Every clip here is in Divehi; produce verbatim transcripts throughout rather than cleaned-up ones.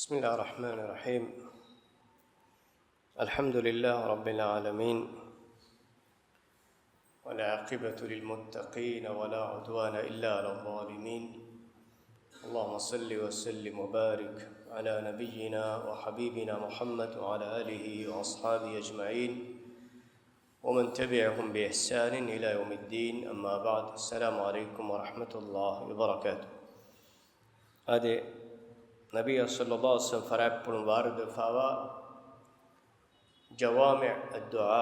بسم الله الرحمن الرحيم. الحمد لله رب العالمين. والعاقبة للمتقين ولا عدوان إلا على الظالمين. اللهم صل وسلم وبارك على نبينا وحبيبنا محمد وعلى آله وأصحابه أجمعين. ومن تبعهم بإحسان إلى يوم الدين، أما بعد. السلام عليكم ورحمة الله وبركاته. އާދެ، ނަބިއްޔާ ޞައްލައްލާހު ޢަލައިހި ވަސައްލަމަ ފަރާތްޕުޅުން ވާރިދުވެފައިވާ ޖަވާމިޢުއްދުޢާ،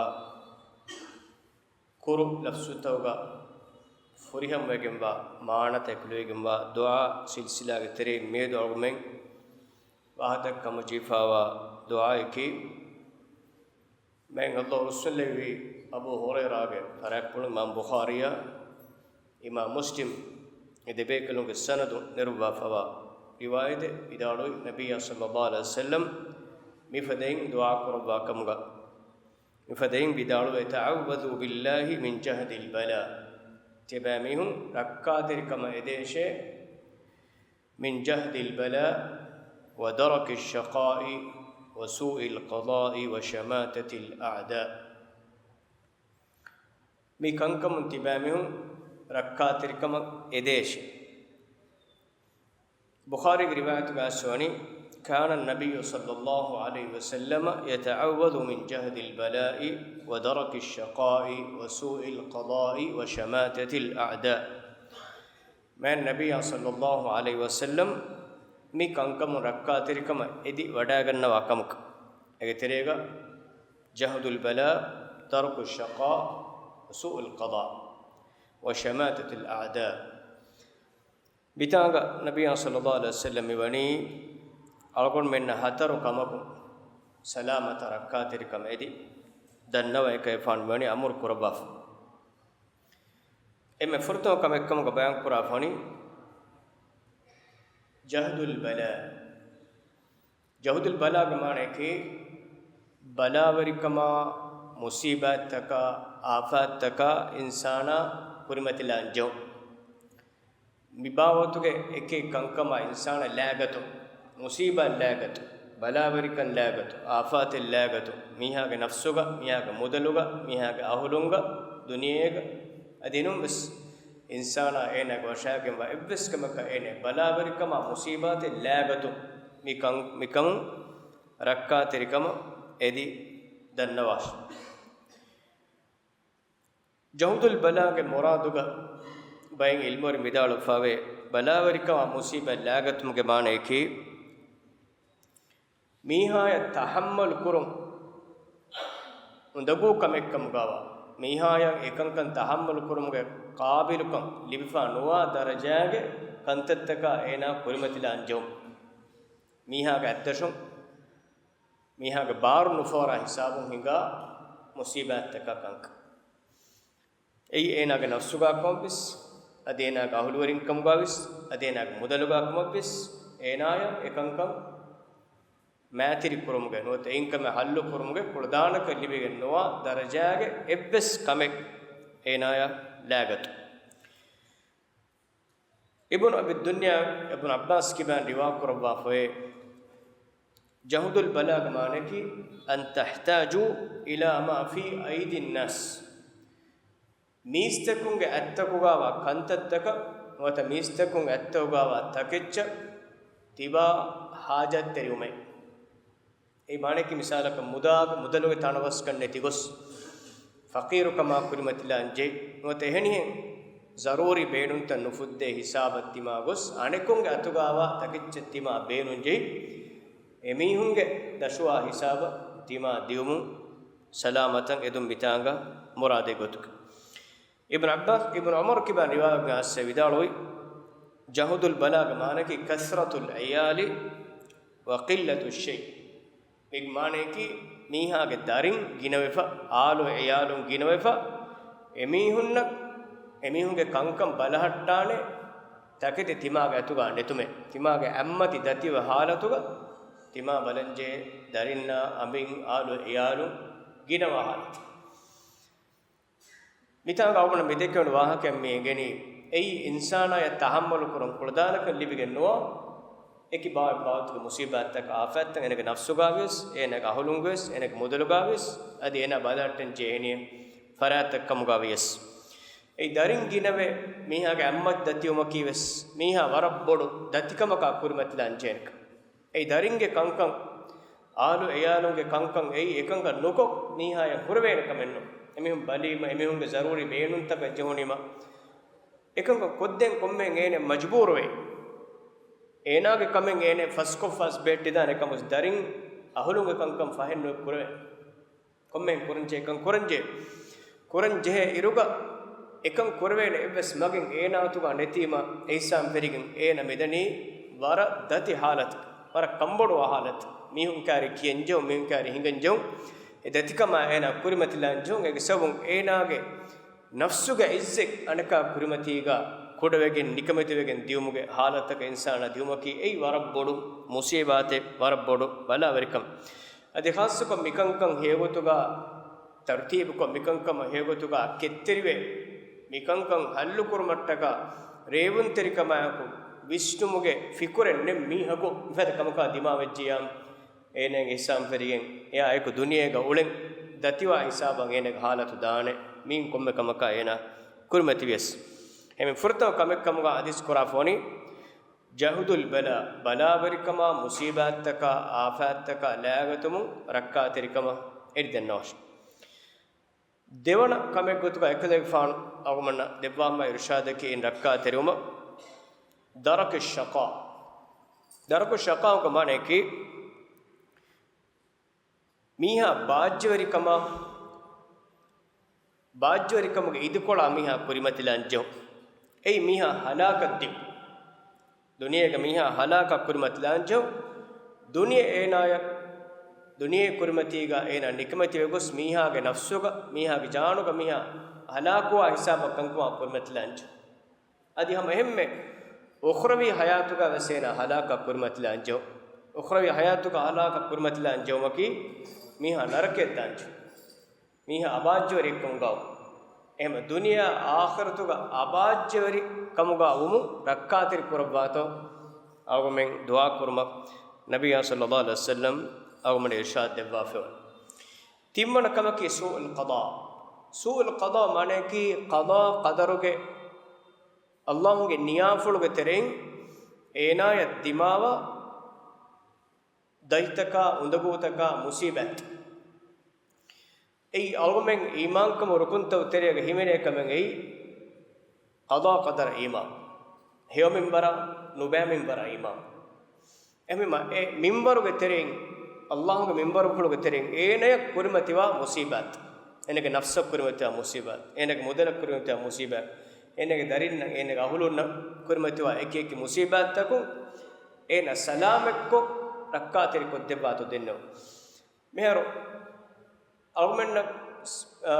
ކުރު ލަފްޒުތަކުގަ ފުރިހަމަވެގެންވާ މާނަތައް އެކުލެވިގެންވާ ދުޢާ ސިލްސިލާގެ ތެރެއިން މިއަދު އަޅުގަނޑުމެން ވާހަކަދައްކަމުން ޖެހިފައިވާ ދުޢާއަކީ، މާތް ﷲ ރުއްސުންލެއްވި އަބޫ ހުރައިރާގެ ފަރާތްޕުޅު އިމާމް ބުޚާރީއާ އިމާމް މުސްލިމް އެ ދެބޭކަލުންގެ ސަނަދުން ނެރުއްވާފައިވާ ރިވާޔަތެއް ވިދާޅުވި، ނަބިއްޔާ ޞައްލައްލާހު ޢަލައިހި ވަސައްލަމް މިފަދައިން ދުޢާ ކުރައްވާ ކަމުގަ، މިފަދައިން ވިދާޅުވޭ، "تعوذوا بالله من جهد البلاء." ތިޔަބައިމީހުން ރައްކާތެރިކަމަށް އެދޭށޭ، من جهد البلاء ودرك الشقاء وسوء القضاء وشماتة الأعداء. މި ކަންކަމުން ތިބާމީހުން ރައްކާތެރިކަމަށް އެދޭށޭ. ބުޚާރީގެ ރިވާޔަތުގައި އައިސްވަނީ، كان النبي صلى الله عليه وسلم يتعوذ من جهد البلاء ودرك الشقاء وسوء القضاء وشماتة الأعداء. މާތް ނަބިއްޔާ ޞައްލައްލާހު ޢަލައިހި ވަސައްލަމް މި ކަންކަމުން ރައްކާތެރިކަމަށް އެދި ވަޑައިގަންނަވާ ކަމަކަށް. އޭގެ ތެރޭގަ جهد البلاء، درك الشقاء، وسوء القضاء، وشماتة الأعداء. މިތާނގަ ނަބިއްޔާ ޞައްލައްލާހު ޢަލައިހި ވަސައްލަމް މިވަނީ އަޅުގަނޑުމެންނަށް ހަތަރު ކަމަކުން ސަލާމަތަށް ރައްކާތެރިކަމަށް އެދި ދަންނަވަން އެކަލޭގެފާނު މިވަނީ އަމުރު ކުރައްވާފަ. އެންމެ ފުރަތަމަ ކަމެއްކަމުގަ ބަޔާންކުރާފަ ވަނީ جهد البلاء. جهد البلاء ގެ މާނައަކީ، ބަލާވެރިކަމާ، މުޞީބާތްތަކާ، އާފާތްތަކާ އިންސާނާ ކުރިމަތިލާން ޖެހުން. މި ބާވަތުގެ އެކެއް ކަންކަމާ އިންސާނާ ލާގަތުން، މުޞީބާތް ލާގަތުން، ބަލާވެރިކަން ލާގަތުން، އާފާތެއް ލާގަތުން، މީހާގެ ނަފްސުގަ، މީހާގެ މުދަލުގަ، މީހާގެ އަހުލުންގަ، ދުނިޔޭގަ، އަދި އެނޫންވެސް އިންސާނާ އޭނާގެ ވަށާގެންވާ އެއްވެސް ކަމަކަށް އޭނާ ބަލާވެރިކަމާ މުޞީބާތެއް ލާގަތުން މިކަން، މިކަމުން ރައްކާތެރިކަމަށް އެދި ދަންނަވާށި. جهد البلاء ގެ މުރާދުގަ ބައެއް ޢިލްމުވެރިން ވިދާޅުވެފައިވޭ، ބަލާވެރިކަމާ މުޞީބާތް ލާގަތުމުގެ މާނައަކީ، މީހާޔަށް ތަޙައްމަލު ކުރުން އުނދަގޫ ކަމެއްކަމުގައިވާ، މީހާޔަށް އެކަންކަން ތަޙައްމަލު ކުރުމުގެ ޤާބިލުކަން ލިބިފަ ނުވާ ދަރަޖާގެ ކަންތައްތަކާ އޭނާ ކުރިމަތިލާން ޖެހުން. މީހާގެ އަތްދަށުން، މީހާގެ ބާރު ނުފޯރާ ހިސާބުން ހިނގާ މުޞީބާތްތަކާ ކަންކަން. އެއީ އޭނާގެ ނަފްސުގާ ކަމަށްވެސް، އަދި އޭނާގެ އަހުލުވެރިން ކަމުގާވެސް، އަދި އޭނާގެ މުދަލުގާ ކަމަށްވެސް، އޭނާޔަށް އެކަންކަން މައިތިރި ކުރުމުގެ ނުވަތަ އެއިން ކަމެއް ހައްލު ކުރުމުގެ ކުޅަދާނަކަން ލިބިގެން ނުވާ ދަރަޖާގެ އެއްވެސް ކަމެއް އޭނާޔަށް ލާގަތު. އިބްނު އަބި ދުންޔާ އިބްނު ޢައްބާސް ކިބާން ރިވާ ކުރައްވާފައޭ، جهد البلاء ގެ މާނައަކީ، أن تحتاجوا إلى ما في أيدي الناس. މީސްތަކުންގެ އަތްތަކުގާވާ ކަންތައްތަކަށް ނުވަތަ މީސްތަކުންގެ އަތްތަކުގާވާ ތަކެއްޗަށް ތިބާ ހާޖަތްތެރިވުމޭ. އެއީ މާނައަކީ މިސާލަކަށް މުދާގެ، މުދަލުގެ ތަނަވަސްކަން ނެތިގޮސް، ފަޤީރުކަމާ ކުރިމަތިލާން ޖެހި، ނުވަތަ އެހެނިހެން ޒަރޫރީ ބޭނުންތައް ނުފުއްދޭ ހިސާބަށް ތިމާ ގޮސް، އަނެކުންގެ އަތުގާވާ ތަކެއްޗެއް ތިމާ ބޭނުން ޖެހި، އެމީހުންގެ ދަށުވާ ހިސާބަށް ތިމާ ދިއުމުން ސަލާމަތަށް އެދުން މިތާނގަ މުރާދެއް ގޮތުގަ. އިބްނު ޢައްބާސް، އިބްނު ޢުމަރު ކިބާ ރިވާޔަތްގަ އައްސެ ވިދާޅުވި، جهد البلاء ގެ މާނައަކީ، كثرة العيال وقلة الشيء. މިގެ މާނައަކީ، މީހާގެ ދަރިން ގިނަވެފަ، އާލު އިޔާލުން ގިނަވެފަ، އެމީހުންނަށް، އެމީހުންގެ ކަންކަން ބަލަހައްޓާނެ ތަކެތި ތިމާގެ އަތުގާ ނެތުމޭ. ތިމާގެ އަތްމަތި ދަތިވެ ހާލަތުގަ ތިމާ ބަލަންޖެހޭ ދަރިންނާ އަނބިން އާލު އިޔާލުން ގިނަވާ ހާލަތު. މިތާނގަ އަޅުގަނޑަށް މިދެކެވުނު ވާހަކައެއް މި އެނގެނީ، އެއީ އިންސާނާޔަށް ތަޙައްމަލު ކުރަން ކުޅަދާނަކަން ލިބިގެން ނުވާ އެކި ބާވަތް ބާވަތުގެ މުސީބާތްތަކާ އާފާތްތައް އޭނަގެ ނަފްސުގާ ވިޔަސް، އޭނަގެ އަހުލުންގެ ވިޔަސް، އޭނަގެ މުދަލުގާ ވިޔަސް، އަދި އޭނާ ބަލަހައްޓަން ޖެހޭނީ ފަރާތްތައް ކަމުގާ ވިޔަސް. އެއީ ދަރިން ގިނަވެ މީހާގެ އަތްމަތި ދަތިވުމަކީ ވެސް މީހާ ވަރަށް ބޮޑު ދަތިކަމަކާ ކުރިމަތިލާން ޖެހޭނެ ކަން. އެއީ ދަރިންގެ ކަންކަން، އަހުލު އެޔާލުންގެ ކަންކަން އެއީ އެކަންކަން ނުކޮށް މީހާޔަށް ހުރެވޭނެ ކަމެއް ނޫން. އެމީހުން ބަލީމަ، އެމީހުންގެ ޒަރޫރީ ބޭނުންތަކަށް ޖެހުނީމަ، އެކަންކަން ކޮށްދޭން ކޮންމެހެން އޭނަ މަޖުބޫރުވޭ. އޭނާގެ ކަމެއް އޭނަ ފަސްކޮށްފަސް ބޭއްޓިދާނެ ކަމުސް ދަރިން އަހުލުންގެ ކަންކަން ފަހެއް ނުވެ ކުރެވޭނެ. ކޮންމެހެން ކުރަންޖެހޭ ކަން ކުރަންޖެހޭ. ކުރަންޖެހޭ އިރުގަ އެކަން ކުރެވޭނެ އެއްވެސް މަގެއް އޭނާ އަތުގަ ނެތީމަ، އެހިސާބުން ފެށިގެން އޭނަ މިދަނީ ވަރަށް ދަތި ހާލަތު، ވަރަށް ކަންބޮޑުވާ ހާލަތު. މީހުން ކާރި ކިޔަންޖެހުން، މީހުން ކާރި ހިނގަންޖެހުން. އެ ދަތިކަމާ އޭނާ ކުރިމަތިލާން ޖެހުން. އޭގެ ސަބަބުން އޭނާގެ ނަފްސުގެ އިއްޒަތް އަނެކާ ކުރިމަތީގަ ކުޑަވެގެން ނިކަމެތިވެގެން ދިޔުމުގެ ހާލަތަކަށް އިންސާނާ ދިޔުމަކީ އެއީ ވަރަށް ބޮޑު މުސީބާތެއް، ވަރަށް ބޮޑު ބަލާވެރިކަން. އަދި ޚާއްޞަކޮށް މިކަންކަން ހެޔޮގޮތުގަ ތަރުތީބުކޮށް، މިކަންކަމަށް ހެޔޮގޮތުގަ ކެތްތެރިވެ، މިކަންކަން ހައްލުކުރުމަށްޓަކާ ރޭވުންތެރިކަމާއެކު ވިސްނުމުގެ ފިކުރެއް ނެތް މީހަކު މިފަދަ ކަމަކާ ދިމާވެއްޖިއްޔާ، އޭނައަށް އިހްސާން ފެށިގެން އެއާ އެކު ދުނިޔޭގަ އުޅެން ދަތިވާ ހިސާބަށް އޭނަގެ ހާލަތު ދާނެ. މީން ކޮންމެ ކަމަކާ އޭނާ ކުރިމަތިވިޔަސް. އެހެން ފުރަތަމަ ކަމެއް ކަމުގަ ހަދީސް ކުރާފަ ވަނީ، ޖަހުދުލް ބަލާ، ބަލާވެރިކަމާ، މުސީބާތްތަކާ، އާފާތްތަކާ ލާގަތުމުން ރައްކާތެރިކަމަށް އެރިދެންނަވާށި. ދެވަނަ ކަމެއް ގޮތުގަ އެކަލޭގެފާނު އަޅުގަނޑަށް ދެއްވާފަ އިރުޝާދަކީ އިން ރައްކާތެރިވުމަށް. ދަރަކު ޝަޤާ. ދަރަކު ޝަޤާގެ މާނައަކީ، މީހާ ބާއްޖަވެރިކަމާ، ބާއްޖަވެރިކަމުގެ އިދިކޮޅާ މީހާ ކުރިމަތިލާން ޖެހުން. އެއީ މީހާ ހަލާކަށް ދިޔުން. ދުނިޔޭގަ މީހާ ހަލާކަށް ކުރިމަތިލާން ޖެހުން. ދުނިޔެ އޭނާޔަށް، ދުނިޔެ ކުރިމަތީގަ އޭނާ ނިކަމެތިވެ ގޮސް މީހާގެ ނަފްސުގަ، މީހާގެ ޖާނުގަ މީހާ ހަލާކުވާ ހިސާބަށް ކަންކަމާ ކުރިމަތިލާން ޖެހުން. އަދި ހަމަ އެހެންމެ އުޚްރަވީ ހަޔާތުގަ ވެސް އޭނާ ހަލާކަށް ކުރިމަތިލާން ޖެހުން. އުޚްރަވީ ހަޔާތުގަ ހަލާކަށް ކުރިމަތިލާން ޖެހުމަކީ މީހާ ނަރަކަޔަށް ދާން ޖެހުން. މީހާ އަބާއްޖަވެރިއެއްކަމުގަ ވުން. އެހެންމެ ދުނިޔެއާ އާޚިރަތުގަ އަބާއްޖަވެރި ކަމުގަ ވުމުން ރައްކާތެރި ކުރައްވާތޯ އަޅުގަނޑުމެން ދުޢާ ކުރުމަށް ނަބިއްޔާ ޞައްލައްލާހު ޢަލައިހި ވަސައްލަމް އަޅުގަނޑުމެން އިރުޝާދު ދެއްވާފައިވަނީ. ތިންވަނަ ކަމަކީ ސޫއުލް ޤަޟާ. ސޫއުލް ޤަޟާ މާނައަކީ ޤަޟާ ޤަދަރުގެ، އައްލާހުގެ ނިޔާފުޅުގެ ތެރެއިން އޭނާޔަށް ދިމާވާ ދަތިތަކާ، އުނދަގޫތަކާ، މުސީބާތް. އެއީ އަޅުގަނޑުމެން އީމާންކަމުގެ ރުކުންތައް ތެރެއަކަށް ހިމެނޭ ކަމެއް އެއީ، ޤަޟާ ޤަދަރަށް އީމާން. ހެޔޮ މިންވަރާ، ނުބައި މިންވަރާ އީމާން. އެހެންވީމަ، އެ މިންވަރުގެ ތެރެއިން، އައްލާހުގެ މިންވަރުފުޅުގެ ތެރެއިން އޭނަޔަށް ކުރިމަތިވާ މުސީބާތް، އޭނަގެ ނަފްސަށް ކުރިމަތިވާ މުސީބާތް، އޭނަގެ މުދަލަށް ކުރިމަތިވާ މުސީބާތް، އޭނަގެ ދަރިންނަށް، އޭނަގެ އަހުލުންނަށް ކުރިމަތިވާ އެކި އެކި މުސީބާތްތަކުން އޭނަ ސަލާމަތްކޮށް ރައްކާތެރިކޮށްދެއްވާތޯ ދެންނެވުން. މިހާރު އަޅުގަނޑުމެންނަށް، އާ،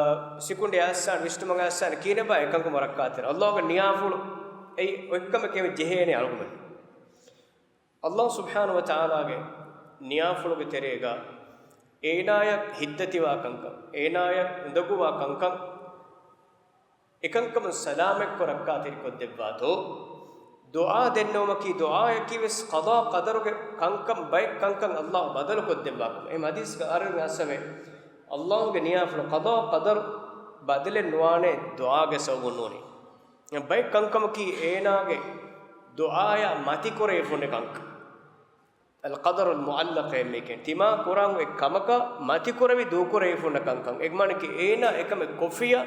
ސިކުނޑި އައްސާން، ވިސްނުމަށް އައްސާން ކިހިނެއްބާ އެކަންކަމަށް ރައްކާތެރި؟ އައްލާހުގެ ނިޔާފުޅު އެއީ އޮތްކަމެކޭ ޖެހޭނެ އަޅުގަނޑުމެން. އައްލާހު ސުބްޙާނަހު ވަތަޢާލާގެ ނިޔާފުޅުގެ ތެރޭގަ އޭނާޔަށް ހިތްދަތިވާ ކަންކަން، އޭނާޔަށް އުނދަގޫވާ ކަންކަން، އެކަންކަމުން ސަލާމަތްކޮށް ރައްކާތެރިކޮށްދެއްވާތޯ، ދުޢާ ދެންނެވުމަކީ، ދުޢާއަކީ ވެސް ޤަޟާ ޤަދަރުގެ ކަންކަން، ބައެއް ކަންކަން އައްލާހު ބަދަލުކޮށްދެއްވާކަމަށް. އެހެން ޙަދީޘްގަ އަހަރެން އައްސަވޭ، އައްލާހުގެ ނިޔާފުޅު ޤަޟާ ޤަދަރު ބަދަލެއް ނުވާނެ ދުޢާގެ ސަބަބުން ނޫނީ. ބައެއް ކަންކަމަކީ އޭނާގެ ދުޢާޔާ މަތިކުރެވިފަ ހުންނަ ކަންކަން. އަލްޤަދަރުލް މުޢައްލަޤޭ މީކެން. ތިމާ ކުރާން އޮތް ކަމަކަށް މަތިކުރެވި ދޫކުރެވިފަ ހުންނަ ކަންކަން. އެ މާނައަކީ އޭނާ އެކަމެއް ކޮށްފިއްޔާ،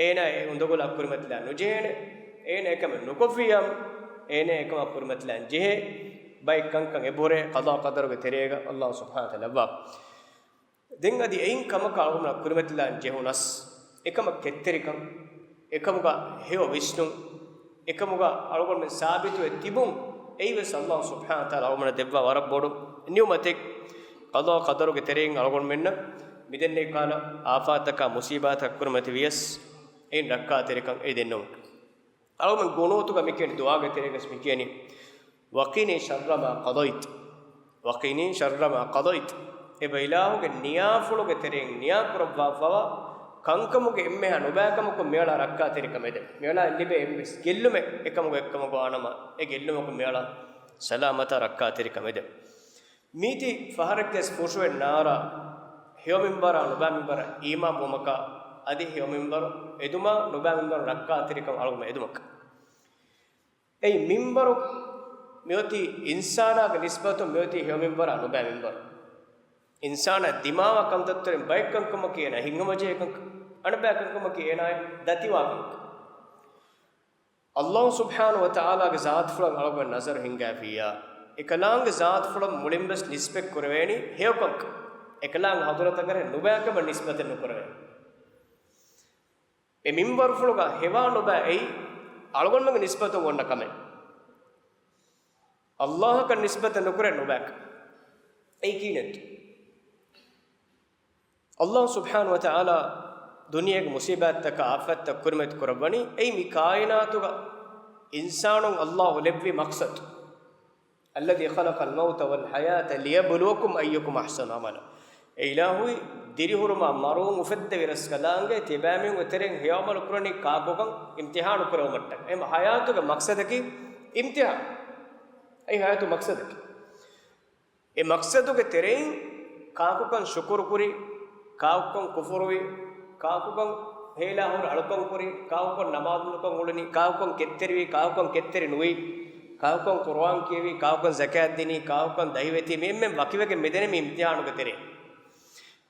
އޭނާ އެ އުނދަގުލާ ކުރިމަތިލާން ނުޖެހޭނެ. އޭނާ އެކަމެއް ނުކޮށްފިއްޔާ، އޭނާ އެކަމާ ކުރިމަތިލާން ޖެހޭ. ބައެއް ކަންކަން އެބަހުރޭ ޤަޟާ ޤަދަރުގެ ތެރޭގަ އައްލާހު ސުބްޙާނަހު ވަތަޢާލާ ލައްވާ. ދެން އަދި އެއިން ކަމަކަށް އަޅުގަނޑަށް ކުރިމަތިލާން ޖެހުނަސް، އެކަމަށް ކެތްތެރިކަން، އެކަމުގަ ހެޔޮ ވިސްނުން، އެކަމުގަ އަޅުގަނޑުމެން ސާބިތުވެ ތިބުން، އެއީވެސް އައްލާހު ސުބްޙާނަހު ވަތަޢާލާ އަޅުގަނޑަށް ދެއްވާ ވަރަށް ބޮޑު ނިޢުމަތެއް. ޤަޟާ ޤަދަރުގެ ތެރެއިން އަޅުގަނޑުމެންނަށް މިދެންނެވި ކަހަލަ އާފާތަކާ މުސީބާތަކަށް ކުރިމަތިވިޔަސް، އެއިން ރައްކާތެރިކަން އެ ދެންނެވުން. އަޅުގަނޑު ގުނޫތުގަ މިކިޔަނީ، ދުޢާގެ ތެރޭގަސް މިކިޔަނީ، وقني شر ما قضيت، وقني شر ما قضيت. އެބަ އިލާހުގެ ނިޔާފުޅުގެ ތެރެއިން ނިޔާކުރައްވާފަވާ ކަންކަމުގެ އެންމެހާ ނުބައިކަމަކުން މިއަޅާ ރައްކާތެރިކަމެއް ދެން. މިއަޅާ ލިބޭ އެއްވެސް ގެއްލުމެއް އެކަމުގަ އެއްކަމަކު ވާނަމަ، އެ ގެއްލުމަކުން މިއަޅާ ސަލާމަތާ ރައްކާތެރިކަމެދެ. މީތި ފަހަރެއްގެ ފުށުއެއް ނާރާ، ހެޔޮ މިންވަރާ ނުބައި މިންވަރަށް އީމާންވުމަކާ، އަދި ހެޔޮ މިންވަރު އެދުމާ ނުބައި މިންވަރު ރައްކާތެރިކަން އަޅުގަނޑު އެދުމަކަށް. އެއީ މިންވަރު މިއޮތީ އިންސާނާގެ ނިސްބަތުން މިއޮތީ ހެޔޮ މިންވަރާ ނުބައި މިންވަރު. އިންސާނާ ދިމާވާ ކަންތައްތެރެއިން ބައެއް ކަންކަމަކީ އޭނާ ހިތްހަމަޖެހޭ ކަންކަން، އަނެއްބައި ކަންކަމަކީ އޭނާ ދަތިވާ ކަންކަން. އައްލާހު ސުބްޙާނަހު ވަ ތަޢާލާގެ ޒާތުފުޅަށް އަޅުގަނޑު ނަޒަރު ހިންގާފިއްޔާ، އެކަލާނގެ ޒާތުފުޅަށް މުޅިންވެސް ނިސްބަތް ކުރެވޭނީ ހެޔޮކަންކަން. އެކަލާނގެ ޙަޟްރަތަށް ނުބައިކަމަށް ނިސްބަތެއް ނުކުރެވޭނެ. އެ މިންވަރުފުޅުގަ ހެވާ ނުބައި އެއީ އަޅުގަނޑުމެންގެ ނިސްބަތުން އޮންނަ ކަމެއް. އައްލާހަކަށް ނިސްބަތެއް ނުކުރޭ ނުބައިކަން. އެއީ ކިހިނެއްތޯ؟ އައްލާހު ސުބްޙާނަހު ވަ ތަޢާލާ ދުނިޔޭގެ މުޞީބާތްތަކާ އާފަތްތައް ކުރިމަތި ކުރައްވަނީ އެއީ މި ކާއިނާތުގަ އިންސާނުން އައްލާހު ލެއްވި މަޤްޞަދު. الذي خلق الموت والحياة ليبلوكم أيكم أحسن عملا. އެ އިލާހުއީ ދިރިހުރުމާ މަރުވުން އުފެއްދެވި ރަސްކަލާނގެ ތިބާމީހުންގެ ތެރެއިން ހެޔޮ ޢަމަލު ކުރަނީ ކާކުކަން އިމްތިޙާނު ކުރެވުމަށްޓަކައި. އެހެން ޙަޔާތުގެ މަޤްޞަދަކީ އިމްތިޙާނު. އެއީ ޙަޔާތު މަޤްޞަދަކީ. އެ މަޤްޞަދުގެ ތެރެއިން ކާކުކަން ޝުކުރު ކުރި، ކާކުކަން ކުފުރުވި، ކާކުކަން ހޭލާހުރި އަޅުކަން ކުރި، ކާކުކަން ނަމާދު ނުކޮށް އުޅުނި، ކާކުކަން ކެތްތެރިވި، ކާކުކަން ކެތްތެރި ނުވި، ކާކުކަން ޤުރުއާން ކިޔެވި، ކާކުކަން ޒަކާތް ދިނީ، ކާކުކަން ދަހިވެތި، މި އެންމެން ވަކިވެގެން މިދެނީ މި އިމްތިޙާނުގެ ތެރެއިން.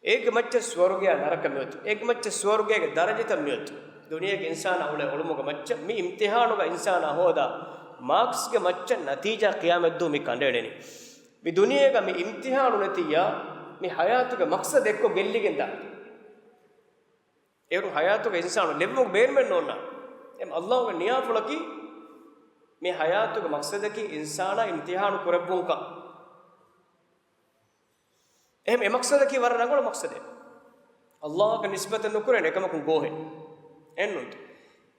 އޭގެ މައްޗަށް ސުވަރުގެއާ ނަރަކަ މިއޮތީ. އޭގެ މައްޗަށް ސުވަރުގޭގެ ދަރަޖަތައް މިއޮތީ. ދުނިޔޭގެ އިންސާނާ އުޅޭ އުޅުމުގެ މައްޗަށް މި އިމްތިޙާނުގަ އިންސާނާ ހޯދާ މާކްސްގެ މައްޗަށް ނަތީޖާ ޤިޔާމަތްދުވަހު މި ކަނޑައެޅެނީ. މި ދުނިޔޭގަ މި އިމްތިޙާނު ނެތިއްޔާ، މި ޙަޔާތުގެ މަޤްޞަދު އެއްކޮށް ގެއްލިގެން ދާނެ. އޭރު ޙަޔާތުގަ އިންސާނު ލެއްވުމުގެ ބޭނުމެއް ނޯންނާނެ. އެހެން އައްލާހުގެ ނިޔާފުޅަކީ މި ޙަޔާތުގެ މަޤްޞަދަކީ އިންސާނާ އިމްތިޙާނު ކުރެއްވުންކަން. އެހެން އެ މަޤްޞަދަކީ ވަރަށް ރަނގަޅު މަޤްޞަދެއް. އައްލާހަކަށް ނިސްބަތެއް ނުކުރޭނެ އެކަމަކުން ގޯހެއް. އެހެންނޫންތަ؟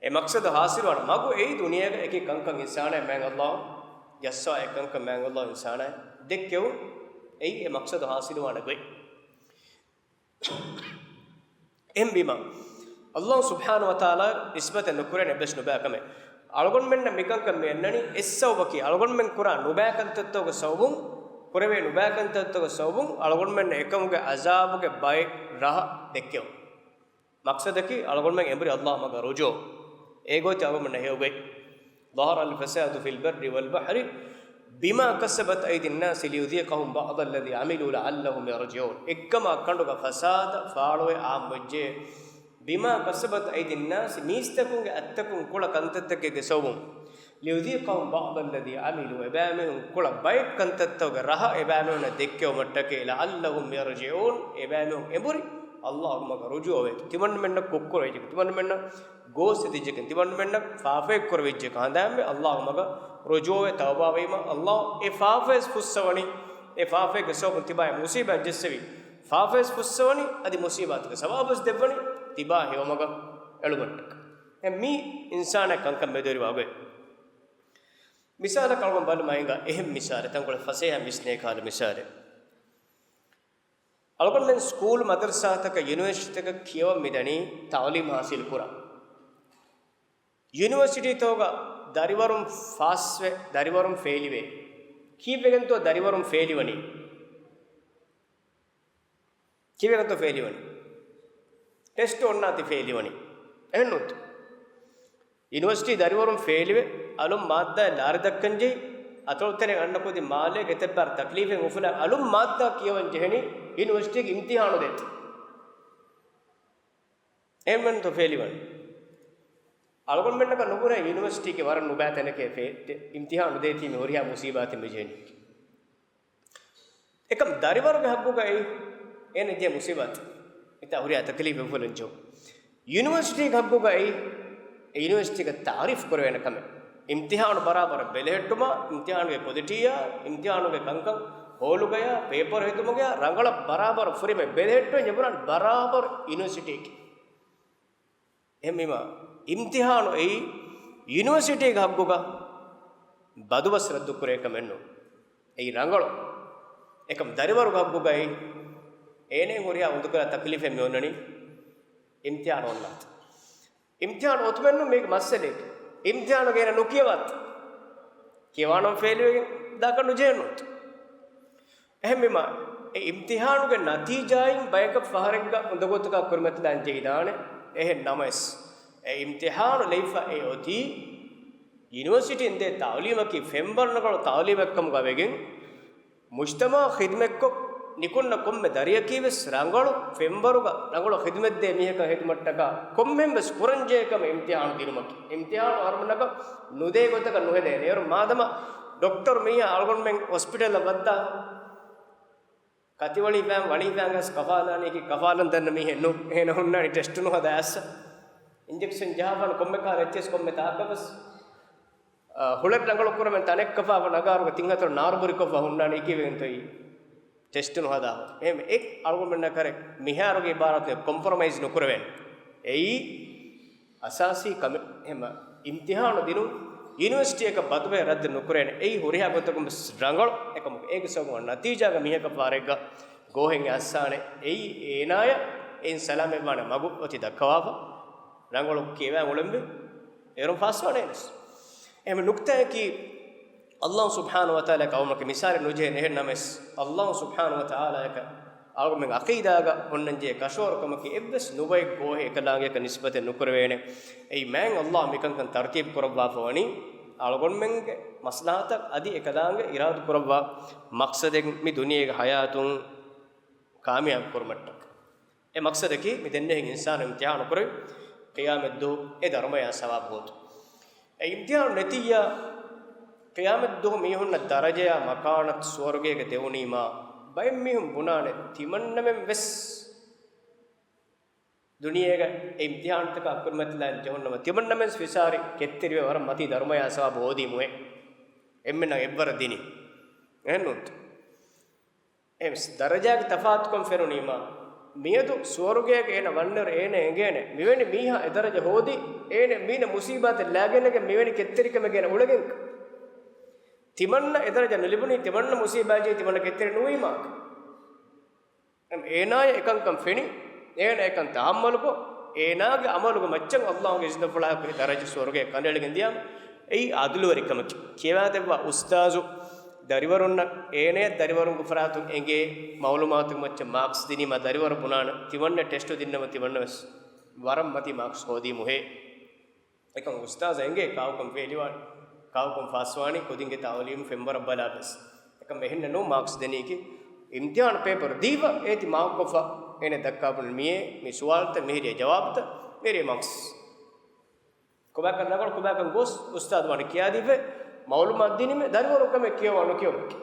އެ މަޤްޞަދު ޙާޞިލުވާނެ މަގު އެއީ ދުނިޔޭގަ އެކި ކަންކަން އިންސާނާ މާތް އައްލާހު ޖައްސާ އެ ކަންކަން މާތް އައްލާހު އިންސާނާ ދެއްކެވުން. އެއީ އެ މަޤްޞަދު ޙާޞިލުވާނެ ގޮތް. އެހެންވީމަ، އައްލާހު ސުބްޙާނަހު ވަތަޢާލާ ނިސްބަތެއް ނުކުރޭނެ އެއްވެސް ނުބައި ކަމެއް. އަޅުގަނޑުމެންނަށް މިކަންކަން މި އަންނަނީ އެއް ސަބަބަކީ، އަޅުގަނޑުމެން ކުރާ ނުބައި ކަންތައްތަކުގެ ސަބަބުން، ކުރެވޭ ނުބައި ކަންތައްތަކުގެ ސަބަބުން އަޅުގަނޑުމެންނަށް އެކަމުގެ ޢަޒާބުގެ ބައެއް ރަހަ ދެއްކެވުން. މަޤްޞަދަކީ އަޅުގަނޑުމެން އެނބުރި އައްލާހު މަގަށް ރުޖޫޢަ. އޭގޮތަށް އަޅުގަނޑުމެންނަށް ހެޔޮގޮތް. ظهر الفساد في البر والبحر بما كسبت أيدي الناس ليذيقهم بعض الذي عملوا لعلهم يرجعون. އެއްކަމާ ކަނޑުގަ ފަސާދަ ފާޅުވެ ޢާއްމުވެއްޖެ. بما كسبت أيدي الناس، މީސްތަކުންގެ އަތްތަކުން ކުޅަ ކަންތައްތަކެއްގެ ސަބަބުން. ليذيقهم بعض الذي عملوا، އެބައިމީހުން ކުޅަ ބައެއް ކަންތައްތަކުގެ ރަހަ އެބައިމީހުންނަށް ދެއްކެވުމަށްޓަކައި، لعلهم يرجعون، އެބައިމީހުން އެނބުރި އައްލާހު މަގަށް ރުޖޫޢަވޭތޯ. ތިމަންމެންނަށް ކުށްކުރެވިއްޖެ، ތިމަންމެންނަށް ގޯސް ހެދިއްޖެކެން، ތިމަންމެންނަށް ފާފައެއް ކުރެވިއްޖެކެން، ހަނދާންވެ އައްލާހު މަގަށް ރުޖޫޢަވެ ތައުބާވީމަ، އައްލާހު އެ ފާފަޔަސް ފުއްސަވަނީ، އެ ފާފައެއްގެ ސަބަބުން ތިބާއަށް މުޞީބާތް ޖެއްސެވި ފާފަޔަސް ފުއްސަވަނީ، އަދި މުޞީބާތުގެ ސަވާބުވެސް ދެއްވަނީ ތިބާ ހެޔޮމަގަށް އެޅުމަށްޓަކައި. އެ މީ އިންސާނާ ކަންކަން މެދުވެރިވާ ގޮތް. މިސާލަކަށް އަޅުގަނޑު ބަލަމާ އެނގާ އެހެން މިސާލެއް، ތަންކޮޅެއް ފަސޭހަ ވިސްނޭ ކަހަލަ މިސާލެއް. އަޅުގަނޑުމެން ސްކޫލް މަދަރުސާތަކަށް ޔުނިވަރސިޓީތަކަށް ކިޔަވަން މިދަނީ ތަޢުލީމް ޙާޞިލް ކުރަން. ޔުނިވަރސިޓީތަކުގަ ދަރިވަރުން ފާސްވެ، ދަރިވަރުން ފެއިލްވޭ. ކީއްވެގެންތޯ ދަރިވަރުން ފެއިލްވަނީ؟ ކީއްވެގެންތޯ ފެއިލްވަނީ؟ ޓެސްޓް އޮންނާތީ ފެއިލްވަނީ. އެހެންނޫންތަ؟ ޔުނިވަރސިޓީ ދަރިވަރުން ފެއިލްވެ، އަލުން މާއްދާއެއް ލާރި ދައްކަން ޖެހި، އަތޮޅުތެރެއިން އަންނަ ކުދި މާލޭގެ އެތައް ބާރަށް ތަކްލީފެއް އުފުލާ، އަލުން މާއްދާ ކިޔަވަން ޖެހެނީ ޔުނިވަރސިޓީގެ އިމްތިޙާނު ދޭތޯ. އެހެންވެގެންތޯ ފެއިލްވަނީ؟ އަޅުގަނޑުމެންނަކަށް ނުބުނޭ ޔުނިވަރސިޓީގެ ވަރަށް ނުބައި ތަނެކޭ ފެ-، އިމްތިޙާނު ދޭތީ މި ހުރިހާ މުޞީބާތެއް މި ޖެހެނީ. އެކަމް ދަރިވަރުގެ ޙައްގުގައި އޭނަ ޖެހޭ މުޞީބާތު މިތާ ހުރިހާ ތަކްލީފެއް އުފުލަން ޖެހުން. ޔުނިވަރސިޓީގެ ޙައްގުގައި އެ ޔުނިވަރސިޓީގެ ތަޢުރީފް ކުރެވޭނެ ކަމެއް. އިމްތިޙާނު ބަރާބަރަށް ބެލެހެއްޓުމާ، އިމްތިޙާނުގެ ކޮލިޓީއާ، އިމްތިޙާނުގެ ކަންކަން ހޯލުގަޔާ، ޕޭޕަރު ހެދުމުގަޔާ ރަނގަޅަށް ބަރާބަރަށް ފުރިމަ ބެލެހެއްޓުން ޖެހުނާނެ ބަރާބަރަށް ޔުނިވަރސިޓީގެ. އެހެންވީމާ، އިމްތިޙާނު އެއީ ޔުނިވަރސިޓީގެ ޙައްގުގަ ބަދުބަސް ރައްދުކުރޭ ކަމެއް ނޫން. އެއީ ރަނގަޅު. އެކަމް ދަރިވަރުގެ ޙައްގުގައި އޭނައަށް ހުރިހާ އުނދަގޫ ތަކްލީފެއް މި އޮންނަނީ އިމްތިޙާނު އޮންނާތީ. އިމްތިޙާނު އޮތުމެއްނު މީގެ މައްސަލައެއް. އިމްތިޙާނުގައި އޭނަ ނުކިޔަވާތީ. ކިޔަވާނަމަ ފެއިލްވެގެން. ދާކަށް ނުޖެހެންނުތަ؟ އެހެންވީމަ، އެ އިމްތިހާނުގެ ނަތީޖާއިން ބަޔަކަށް ފަހަރެއްގަ އުނދަގޫތަކާ ކުރިމަތިލާން ޖެހިދާނެ. އެހެން ނަމަވެސް، އެ އިމްތިހާނު ލެއްވިފަ އެ އޮތީ ޔުނިވަރސިޓީން ދޭ ތައުލީމަކީ ފެންވަރު ރަނގަޅު ތައުލީމެއްކަމުގަ ވެގެން، މުޖްތަމަޢަށް ޚިދުމަތްކޮށް ނިކުންނަ ކޮންމެ ދަރިޔަކީ ވެސް ރަނގަޅު ފެންވަރުގަ ރަނގަޅު ޚިދުމަތްދޭ މީހަކަށް ހެދުމަށްޓަކާ ކޮންމެހެން ވެސް ކުރަންޖެހޭ ކަމެއް އިމްތިހާނު ދިނުމަކީ. އިމްތިހާނު އަހަރުމެންނަކަށް ނުދޭ ގޮތަކަށް ނުހެދޭނެ. އޭރު މާދަމާ ޑޮކްޓަރު މީހާ އަޅުގަނޑުމެން ހޮސްޕިޓަލަށް ވައްދާ ކަތި ވަޅި ފައިން، ވަޅި ފައިން ގަސް ކަފާލާނީކީ ކަފާލަން ދަންނަ މީހެއް ނޫން. އޭނަ ހުންނާނީ ޓެސްޓު ނުހަދާ އައްސަ. އިންޖެކްޝަން ޖަހާފާނެ ކޮންމެ ކަހަލަ އެއްޗެސް ކޮންމެ ތާކަށް ވެސް، އަ، ހުޅަށް ރަނގަޅު ކުރަމެން ތަނެއް ކަފާފަ ނަގާރުގަ ތިން ހަތަރު ނާރު ބުރިކޮށްފަ ހުންނާނީ އެކީވެގެންތޯއީ ޓެސްޓު ނުހަދާ. އެހެން އެ އަޅުގަނޑުމެންނަށް ކަރެ މިހާރުގެ އިބާރާތުގެ ކޮމްޕްރޮމައިޒް ނުކުރެވޭނެ. އެއީ އަސާސީ ކަމެއް. އެހެން އިމްތިހާނު ދިނުން ޔުނިވަރސިޓީއަކަށް ބަދުބަޔަށް ރައްދެއް ނުކުރޭނެ. އެއީ ހުރިހާ ގޮތަކުން ވެސް ރަނގަޅު. އެކަމަކު އޭގެ ސަބަބުން ނަތީޖާގަ މީހަކަށް ފާރެއްގަ ގޯހެއް އައްސާނެ. އެއީ އޭނާޔަށް އެއިން ސަލާމަތްވާނެ މަގު އޮތީ ދައްކަވާފަ. ރަނގަޅު ކިޔަވާން އުޅެންވެ. އޭރުން ފާސްވާނެ ވެސް. އެހެން ނުކްތާއަކީ، އައްލާހު ސުބްޙާނަހު ވަތަޢާލާ ޤައުމަކަށް މިސާލެއް ނުޖެހޭނެ. އެހެން ނަމަވެސް، އައްލާހު ސުބްޙާނަހު ވަތަޢާލާއަކަށް އަޅުގަނޑުމެން ޢަޤީދާގަ އޮންނަންޖެހޭ ކަށަވަރު ކަމަކީ، އެއްވެސް ނުބައެއް ގޯހެއް އެކަލާނގެއަކަށް ނިސްބަތެއް ނުކުރެވޭނެ. އެއީ މާތް އައްލާހު މިކަންކަން ތަރުތީބު ކުރައްވާފަ ވަނީ، އަޅުގަނޑުމެންގެ މަސްލަހަތަށް އަދި އެކަލާނގެ އިރާދަ ކުރައްވާ މަޤްޞަދެއް މި ދުނިޔޭގެ ޙަޔާތުން ކާމިޔާބު ކުރުމަށްޓަކައި. އެ މަޤްޞަދަކީ މި ދެންނެހިން އިންސާނު އިމްތިޙާނު ކުރެވި، ޤިޔާމަތްދުވަހު އެ ދަރުމަޔާ ސަވާބު ހޯދުން. އެ އިމްތިޙާނު ނެތިއްޔާ، ޤިޔާމަތްދުވަހު މީހުންނަށް ދަރަޖަޔާ މަކާނަތު ސުވަރުގޭގަ ދެވުނީމާ، ބައެއް މީހުން ބުނާނެ، ތިމަންނަމެން ވެސް ދުނިޔޭގަ އެ އިމްތިޙާނުތަކާ ކުރިމަތިލާން ޖެހުންނަމަ، ތިމަންނަމެން ފިސާރި ކެތްތެރިވެ ވަރަށް މަތީ ދަރުމަޔާ ސަވާބު ހޯދީމުއޭ. އެންމެންނަށް އެއްވަރަށް ދިނީ. އެހެންނޫންތަ؟ އެ ދަރަޖާގެ ތަފާތުކަން ފެނުނީމާ، މިއަދު ސުވަރުގޭގަ އޭނަ ވަންނައިރު އޭނަ އެނގޭނެ، މިވެނި މީހާ އެ ދަރަޖަ ހޯދީ، އޭނަ މީނަ މުސީބާތެއް ލާގެންނެގެން މިވެނި ކެތްތެރިކަމެއް އޭނަ އުޅެގެން. ތިމަންނަ އެ ދަރަޖަ ނުލިބުނީ، ތިމަންނަ މުސީބާތް ޖެހި ތިމަންނަ ކެތްތެރި ނުވީމާ. އޭނާޔަށް އެކަންކަން ފެނި، އޭނަ އެކަން ތަޙައްމަލުކޮށް، އޭނާގެ އަމަލުގެ މައްޗަށް އައްލާހުގެ އިޒްނަފުޅާއެކު ދަރަޖަ ސުވަރުގެ ކަނޑައެޅިގެން ދިޔާމަ، އެއީ އަދުލުވެރިކަމަކީ. ކިޔަވާދެއްވާ އުސްތާޒު ދަރިވަރުންނަށް އޭނަޔަށް ދަރިވަރުންގެ ފަރާތުން އެނގޭ މަޢުލޫމާތުގެ މައްޗަށް މާކްސް ދިނީމަ، ދަރިވަރު ބުނާނެ، ތިމަންނަ ޓެސްޓު ދިންނަމަ ތިމަންނަ ވެސް ވަރަށް މަތީ މާކްސް ހޯދީމުހޭ. އެކަމް އުސްތާޒަށް އެނގޭ ކާކުކަން ފެއިލިވާނީ، ކާކުކަން ފާސްވާނީ، ކުދިންގެ ތަޢުލީމު ފެންވަރަށް ބަލާ ވެސް. އެކަމް އެހެންނެއް ނޫން، މާކްސް ދެނީކީ އިމްތިޙާނު ޕޭޕަރު ދީފަ އޭތި މާކްކޮށްފަ އޭނަ ދައްކާ ބުނި މިއޭ، މި ސުވާލުތައް، މިހިރި ޖަވާބުތައް، މިހިރި މާކްސް. ކޮބާކަން ރަނގަޅު، ކޮބާކަން ގޯސް، އުސްތާދު ވަނީ ކިޔާދީފަ، މަޢުލޫމާތު ދިނީމެ، ދަރިވަރުން ކަމެއް ކިޔަވާ ނުކިޔަވުމަކީ.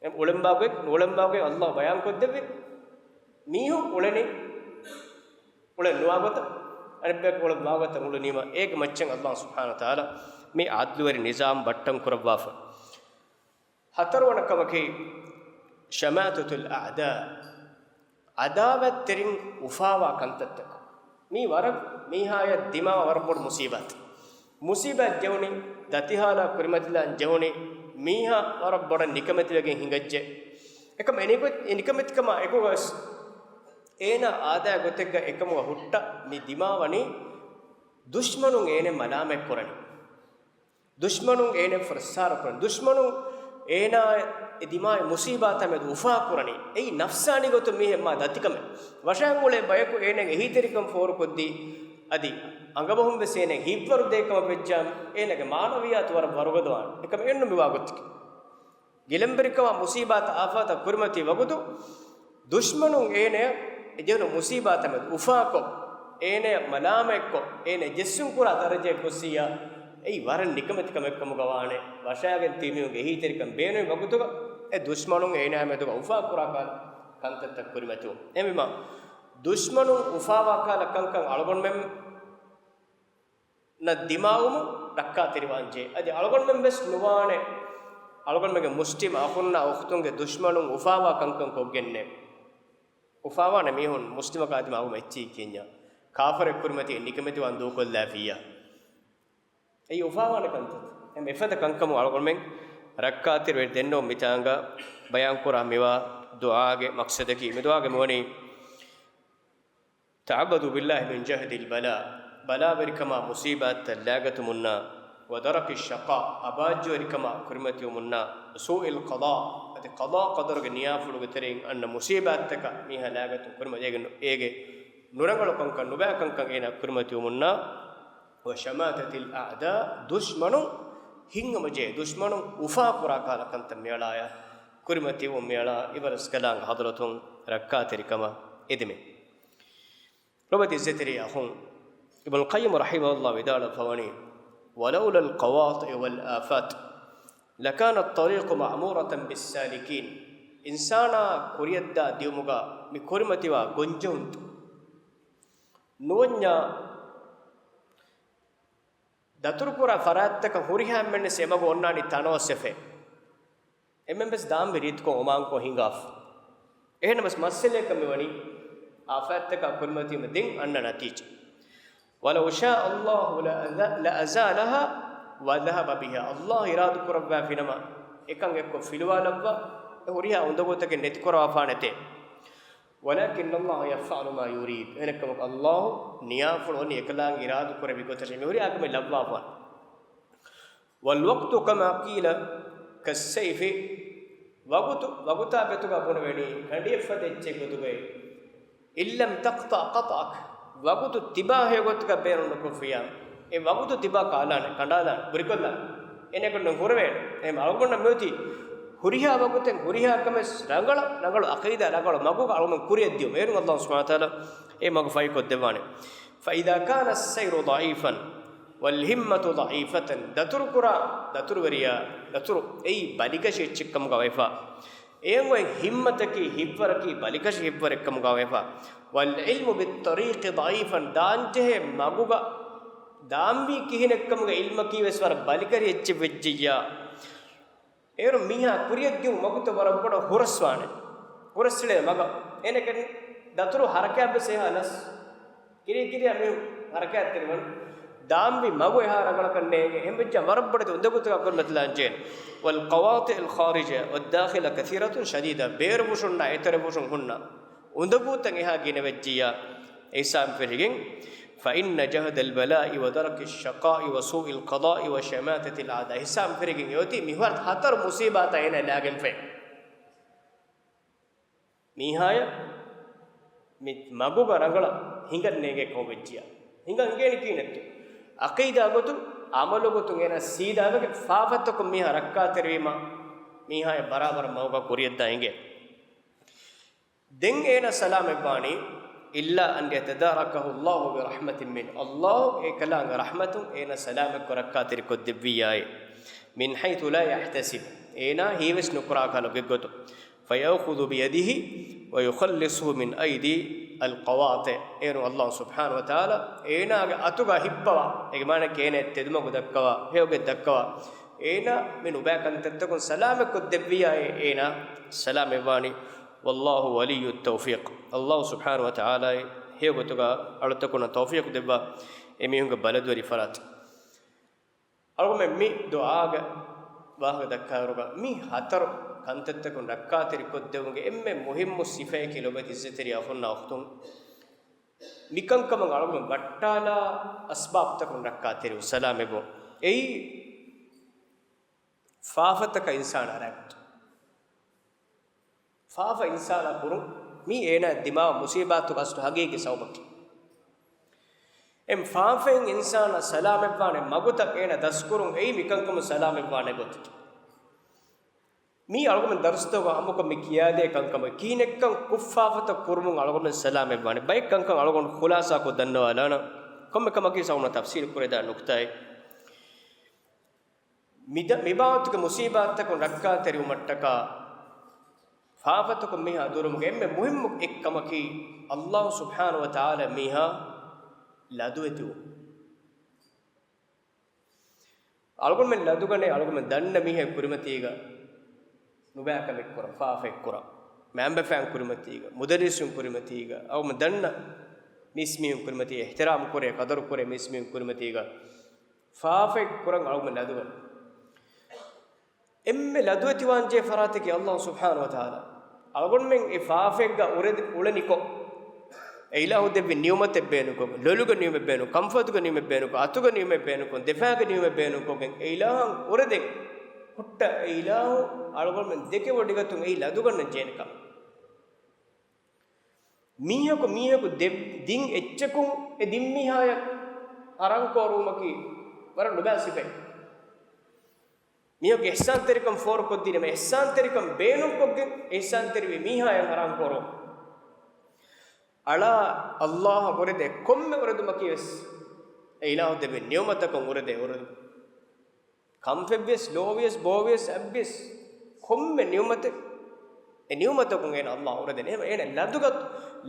އެ އުޅެން ބާގޮތް، ނުއުޅެން ބާގޮތް އައްލާހު ބަޔާން ކޮށްދެއްވި. މީހުން އުޅެނީ އުޅެން ނުވާގޮތަށް، އަނެއްބަޔަކު އުޅެން ވާގޮތަށް އުޅުނީމަ، އޭގެ މައްޗަށް އައްލާހު ސުބްޙާނަހު ވަތަޢާލާ މި އަދުލުވެރި ނިޒާމް ބައްޓަން ކުރައްވާފަ. ހަތަރުވަނަ ކަމަކީ، ޝަމާތަތުލް އަޢްދާ، ޢަދާވާތްތެރިން އުފާވާ ކަންތައްތަކުން. މީ ވަރަށް މީހާޔަށް ދިމާވާ ވަރަށް ބޮޑު މުސީބާތެއް. މުސީބާތް ޖެހުނީ، ދަތިހާލާ ކުރިމަތިލާން ޖެހުނީ، މީހާ ވަރަށް ބޮޑަށް ނިކަމެތިވެގެން ހިނގައްޖެ. އެކަމަ އެ ނިކަ-، އެ ނިކަމެތިކަމާ އެކުގަވެސް އޭނާ އާދައިގެ ގޮތެއްގަ އެކަމުގަ ހުއްޓަ މި ދިމާވަނީ ދުޝްމަނުން އޭނެ މަލާމަތް ކުރަނީ. ދުޝްމަނުން އޭނެ ފުރައްސާރަ ކުރަނީ. ދުޝްމަނުން އޭނާ އެ ދިމާވި މުސީބާތާ މެދު އުފާ ކުރަނީ. އެއީ ނަފްސާނީ ގޮތުން މީހެއް މާ ދަތިކަމެއް. ވަށައިގެން އުޅޭ ބަޔަކު އޭނާގެ އެހީތެރިކަން ފޯރުކޮށްދީ، އަދި އަނގަބަހުން ވެސް އޭނާ ހިތްވަރު ދޭ ކަމަށް ވެއްޖާމަ، އޭނާގެ މާނަވިއްޔާތު ވަރަށް ވަރުގަދަވާނެ. އެކަމަށް އެންނު މިވާ ގޮތަކީ. ގިލަންވެރިކަމާ މުސީބާތަށް އާފާތަށް ކުރިމަތި ވަގުތު، ދުޝްމަނުން އޭނަޔަށް އެ ޖެހުނު މުސީބާތައް މެދު އުފާކޮށް، އޭނަޔަށް މަލާމަތްކޮށް، އޭނަ ޖެއްސުން ކުރާ ދަރަޖައަށް ގޮއްސިއްޔާ، އެއީ ވަރަށް ނިކަމެތި ކަމެއް ކަމުގަ ވާނެ. ވަށައިގެން ތިބި މީހުންގެ އެހީތެރިކަން ބޭނުން ވަގުތުގަ އެ ދުޝްމަނުން އޭނާ މެދުގަ އުފާ ކުރާ ކަން، ކަންތައްތައް ކުރިމަތިވުން. އެހެންވީމަ، ދުޝްމަނުން އުފާވާ ކަހަލަ ކަންކަން އަޅުގަނޑުމެން ނަށް ދިމާވުމުން ރައްކާތެރިވާންޖެހޭ. އަދި އަޅުގަނޑުމެން ވެސް ނުވާނެ، އަޅުގަނޑުމެންގެ މުސްލިމް އަޚުންނާ އުޚްތުންގެ ދުޝްމަނުން އުފާވާ ކަންކަން ކޮށްގެންނެއް. އުފާވާނެ މީހުން މުސްލިމަކާ ދިމާވުމަށް އެއްޗެހި ކިޔަންޏާ، ކާފަރެއް ކުރިމަތި ނިކަމެތިވާން ދޫކޮށްލާފިއްޔާ. އެއީ އުފާވާނެ ކަންތައް. އެ މިފަދަ ކަންކަމުން އަޅުގަނޑުމެން ރައްކާތެރިވެ ދެންނެވުން މިތާނގަ ބަޔާންކުރާ މިވާ ދުޢާގެ މަޤްޞަދަކީ، މި ދުޢާގެ މިވަނީ، تعوذوا بالله من جهد البلاء، ބަލާވެރިކަމާ މުސީބާތްތައް ލާގަތުމުންނާ، ودرك الشقاء، އަބާއްޖަވެރިކަމާ ކުރިމަތިވުމުންނާ، وسوء القضاء، އަދި ޤަޟާ ޤަދަރުގެ ނިޔާފުޅުގެ ތެރެއިން އަންނަ މުޞީބާތްތަކަށް މީހާ ލާގަތުން ކުރިމަތި، އޭގެ ނު-، އޭގެ ނުރަނގަޅު ކަންކަން، ނުބައި ކަންކަން އޭނާ ކުރިމަތިވުމުންނާ، وشماتة الأعداء، ދުޝްމަނުން ހިތްހަމަޖެހޭ، ދުޝްމަނުން އުފާކުރާ ކަހަލަ ކަންތައް މިއަޅާޔަށް ކުރިމަތިވުން މިއަޅާ އިބަރަސްކަލާނގެ ޙަޟްރަތުން ރައްކާތެރިކަމަށް އެދެމެ. ލޮބުވެތި އިއްޒަތްތެރި އަޚުން، އިބްނުލް ޤައްޔިމް ރަޙިމަހުﷲ ވިދާޅުވެފަވަނީ، ولولا القواطع والآفات لكان الطريق معمورة بالسالكين. އިންސާނާ ކުރިއަށްދާ ދިޔުމުގަ މި ކުރިމަތިވާ ގޮންޖެހުންތައް ނުވަންޏާ، ދަތުރުކުރާ ފަރާތްތަކަށް ހުރިހާ އެންމެންވެސް އެމަގު އޮންނާނީ ތަނަވަސްވެފަ. އެންމެންވެސް ދާންވީ ރީތިކޮށް އޮމާންކޮށް ހިނގާފަ. އެހެންނަމަވެސް މައްސަލައަކަށް މިވަނީ އާފާތްތަކާ ކުރިމަތިވުމަށް ދެން އަންނަ ނަތީޖާ. ولو شاء الله لأذ-، لأزالها وذهب بها. ﷲ އިރާދަކުރައްވާފިނަމަ، އެކަން އެއްކޮށް ފިލުވާލައްވާ، އެ ހުރިހާ އުނދަގޫތަކެއް ނެތިކުރަވާފާނެތޭ. ولكن الله يفعل ما يريد. އެހެނެއްކަމަކު، ﷲ ނިޔާފުޅު އޮންނަ އެކަލާނގެ އިރާދަކުރެއްވި ގޮތަށް މިހުރި އާކަމެއް ލައްވާފާނެ. والوقت كما قيل كالسيف، ވަގުތު، ވަގުތާ ބެތުގަ ބުނެވެނީ ކަނޑިއެއްފަދަ އެއްޗެއް ގޮތުގައި. إن لم تقطع قطعك، ވަގުތު ތިބާ ހެޔޮ ގޮތުގަ ބޭނުން ނުކޮށްފިއްޔާ، އެ ވަގުތު ތިބާ ކާލާނެ، ކަނޑާލާނެ، ބުރިކޮށްލާނެ. އޭނައަކަށް ނޫން ހުރެވޭނެ. އެހެން އަޅުގަނޑަށް މިއޮތީ ހުރިހާ ވަގުތެއް ހުރިހާ ކަމެއް ރަނގަޅަށް، ރަނގަޅު ޢަޤީދާ، ރަނގަޅު މަގުގަ އަޅުގަނޑު ކުރިއަށް ދިޔުމަށް. އޭރުން ﷲ ސުބްޙާނަހޫ ވަތަޢާލާ އެ މަގު ފަހިކޮށްދެއްވާނެ. فإذا كان السير ضعيفا والهمة ضعيفة، ދަތުރުކުރާ، ދަތުރުވެރިޔާ، ދަތުރު އެއީ ބަލިކަށި އެއްޗެއްކަމުގަ ވެފަ. އެހެންވެ ހިއްމަތަކީ ހިއްވަރަކީ ބަލިކަށި ހިއްވަރެއްކަމުގަ ވެފަ. والعلم بالطريق ضعيفا، ދާންޖެހޭ މަގުގަ ދާންވީ ކިހިނެއްކަމުގެ ޢިލްމަކީ ވެސް ވަރަށް ބަލިކަށި އެއްޗެއް ވެއްޖިއްޔާ، އޭރު މީހާ ކުރިއަށް ދިޔުން ވަގުތު ވަރަށް ބޮޑަށް ހުރަސްވާނެ. ހުރަސްއެޅޭ މަގަށް. އޭނަކަން ދަތުރު ހަރަކާތްވެސް އެހާ ލަސް. ކިރި ކިރިއަށް މީހުން ހަރަކާތްތެރިވަން. ދާންވީ މަގު އެހާ ރަނގަޅަކަށް ނޭނގެ. އެހެންވެއްޖާ ވަރަށް ބޮޑެތި އުނދަގޫތަކާ ކުރިމަތިލާން ޖެހޭނެ. والقواطع الخارجة والداخلة كثيرة شديدة. ބޭރުފުށުންނާ އެތެރެފުށުން ހުންނަ އުނދަގޫތައް އެހާ ގިނަވެއްޖިއްޔާ، އެ ހިސާބުން ފެށިގެން، فإن جهد البلاء ودرك الشقاء وسوء القضاء وشماتة الأعداء، ހިސާބުން ފެށިގެން އެއޮތީ މި ހަތަރު މުޞީބާތައް އޭނަ ލާގެންފައި. މީހާޔަށް މި މަގުގަ ރަނގަޅަށް ހިނގަން ނޭނގޭ ކަމަށް ވެއްޖިއްޔާ. ހިނގަން ހިނގޭނީ ކިހިނެއްތޯ؟ ޢަޤީދާ ގޮތުން، ޢަމަލު ގޮތުން އޭނަ ސީދާވެގެން ފާފަތަކުން މީހާ ރައްކާތެރިވީމަ، މީހާޔަށް ބަރާބަރަށް މަގުގަ ކުރިއަށްދާ އިނގޭ. ދެން އޭނަ ސަލާމަތްވާނީ، إلا أن يتداركه الله برحمة منه. ﷲ އެކަލާނގެ ރަޙްމަތުން އޭނަ ސަލާމަތްކޮށް ރައްކާތެރިކޮށްދެއްވިއްޔާއި، من حيث لا يحتسب، އޭނާ ހީވެސް ނުކުރާ ކަހަލަ ގޮތްގޮތުން، فيأخذ بيده ويخلصه من أيدي القواطع. އޭރު ﷲ ސުބްޙާނަހޫ ވަތަޢާލާ އޭނާގެ އަތުގަ ހިއްޕަވާ، އޭގެ މާނައަކީ އޭނަ ތެދުމަގު ދައްކަވާ، ހެޔޮގެ ދައްކަވާ، އޭނާ މި ނުބައި ކަންތައްތަކުން ސަލާމަތްކޮށްދެއްވިއްޔާއި، އޭނާ ސަލާމަތްވާނީ. والله ولي التوفيق. ﷲ ސުބްޙާނަހޫ ވަތަޢާލާއޭ ހެޔޮގޮތުގަ އަޅުތަކުންނަށް ތައުފީޤު ދެއްވާ، އެ މީހުންގެ ބަލަދުވެރި ފަރާތަށް. އަޅުގަނޑުމެން މި ދުޢާގެ ވާހަކަ ދައްކާއިރުގަ، މި ހަތަރު ކަންތައްތަކުން ރައްކާތެރިކޮށްދެވުމުގެ އެންމެ މުހިއްމު ސިފައަކީ ލޮބުވެތި އިއްޒަތްތެރި އަޚުންނާ އުޚްތުން، މިކަންކަމަށް އަޅުގަނޑު ވައްޓާލާ އަސްބާބުތަކުން ރައްކާތެރިވުން، ސަލާމަތްވުން. އެއީ ފާފަތަކަށް އިންސާނާ ރައްކާތެރި. ފާފަ އިންސާނާ ކުރުން، މީ އޭނާ ދިމާވާ މުޞީބާތުގެ އަސްލު ހަގީގީ ސަބަބަކީ. އެ ފާފައިން އިންސާނާ ސަލާމަތްވާނެ މަގުތައް އޭނާ ދަސްކުރުން އެއީ މިކަންކަމުން ސަލާމަތްވާނެ ގޮތަކީ. މީ އަޅުގަނޑުމެން ދަރުސްތަކުގަ އަމުކޮށް މި ކިޔާދޭ ކަންކަމަށް، ކިހިނެއްކަން ކުށްފާފަތައް ކުރުމުން އަޅުގަނޑުމެން ސަލާމަތްވާނެ. ބައެއް ކަންކަން އަޅުގަނޑު ޚުލާސާކޮށް ދަންނަވާލާނަން. ކޮންމެ ކަމަކީ ސަބަބުން ތަފްސީލު ކުރެދާ ނުކުތާއެއް. މިދަ-، މިބާވަތުގެ މުޞީބާތްތަކުން ރައްކާތެރިވުމަށްޓަކާ، ފާފަތަކުން މީހާ ދުރުވުމުގެ އެންމެ މުހިއްމު އެއްކަމަކީ، ﷲ ސުބްޙާނަހޫ ވަތަޢާލާ މީހާ ލަދުވެތިވުން. އަޅުގަނޑުމެން ލަދުގަނޭ، އަޅުގަނޑުމެން ދަންނަ މީހެއް ކުރިމަތީގަ ނުބައިކަމެއް ކުރަން، ފާފައެއް ކުރަން، މައިންބަފައިން ކުރިމަތީގަ، މުދައްރިސުން ކުރިމަތީގަ، އަޅުގަނޑުމެން ދަންނަ މީސްމީހުން ކުރިމަތީ، އިޙްތިރާމް ކުރޭ، ޤަދަރު ކުރޭ މީސްމީހުން ކުރިމަތީގަ، ފާފައެއް ކުރަން އަޅުގަނޑުމެން ލަދުގަން. އެންމެ ލަދުވެތިވާންޖެހޭ ފަރާތަކީ ﷲ ސުބްޙާނަހޫ ވަތަޢާލާ. އަޅުގަނޑުމެން އެ ފާފައެއްގަ އުރެދި-، އުޅެނިކޮށް، އެ އިލާހު ދެއްވި ނިޢުމަތެއް ބޭނުންކޮށްގެން، ލޮލުގެ ނިޢުމަތް ބޭނުން، ކަންފަތުގެ ނިޢުމަތް ބޭނުންކޮށް، އަތުގެ ނިޢުމަތް ބޭނުންކޮށް، ދެފާގެ ނިޢުމަތް ބޭނުންކޮށްގެން އެ އިލާހަށް އުރެދެން ހުއްޓަ އެ އިލާހު އަޅުގަނޑުމެން ދެކެ ވޮޑިގަތުން އެއީ ލަދުގަންނަން ޖެހޭނެ ކަމެއް. މީހަކު މީހަކު ދެ-، ދިން އެއްޗަކުން އެ ދިން މީހާޔަށް ހަރާން ކޯރުވުމަކީ ވަރަށް ނުބައި ސިފައެއް. މީހަކު އިޙްސާންތެރިކަން ފޯރުކޮށްދިނީމަ، އިޙްސާންތެރިކަން ބޭނުންކޮށްގެން އިޙްސާންތެރިވި މީހާޔަށް ހަރާން ކޯރުވުން. އަޅާ އައްލާހަށް އުރެދޭ ކޮންމެ އުރެދުމަކީ ވެސް އެ އިލާހު ދެއްވި ނިޢުމަތަކަށް އުރެދޭ އުރެދުން. ކަންފަތްވިޔަސް، ލޯބިވިޔަސް، ބޯވިޔަސް، އަތްވިޔަސް، ކޮންމެ ނިޢުމަތެއް، އެ ނިޢުމަތަކުން އޭނަ އައްލާހަށް އުރެދެން. އެހެން އޭނަ ލަދުގަ-،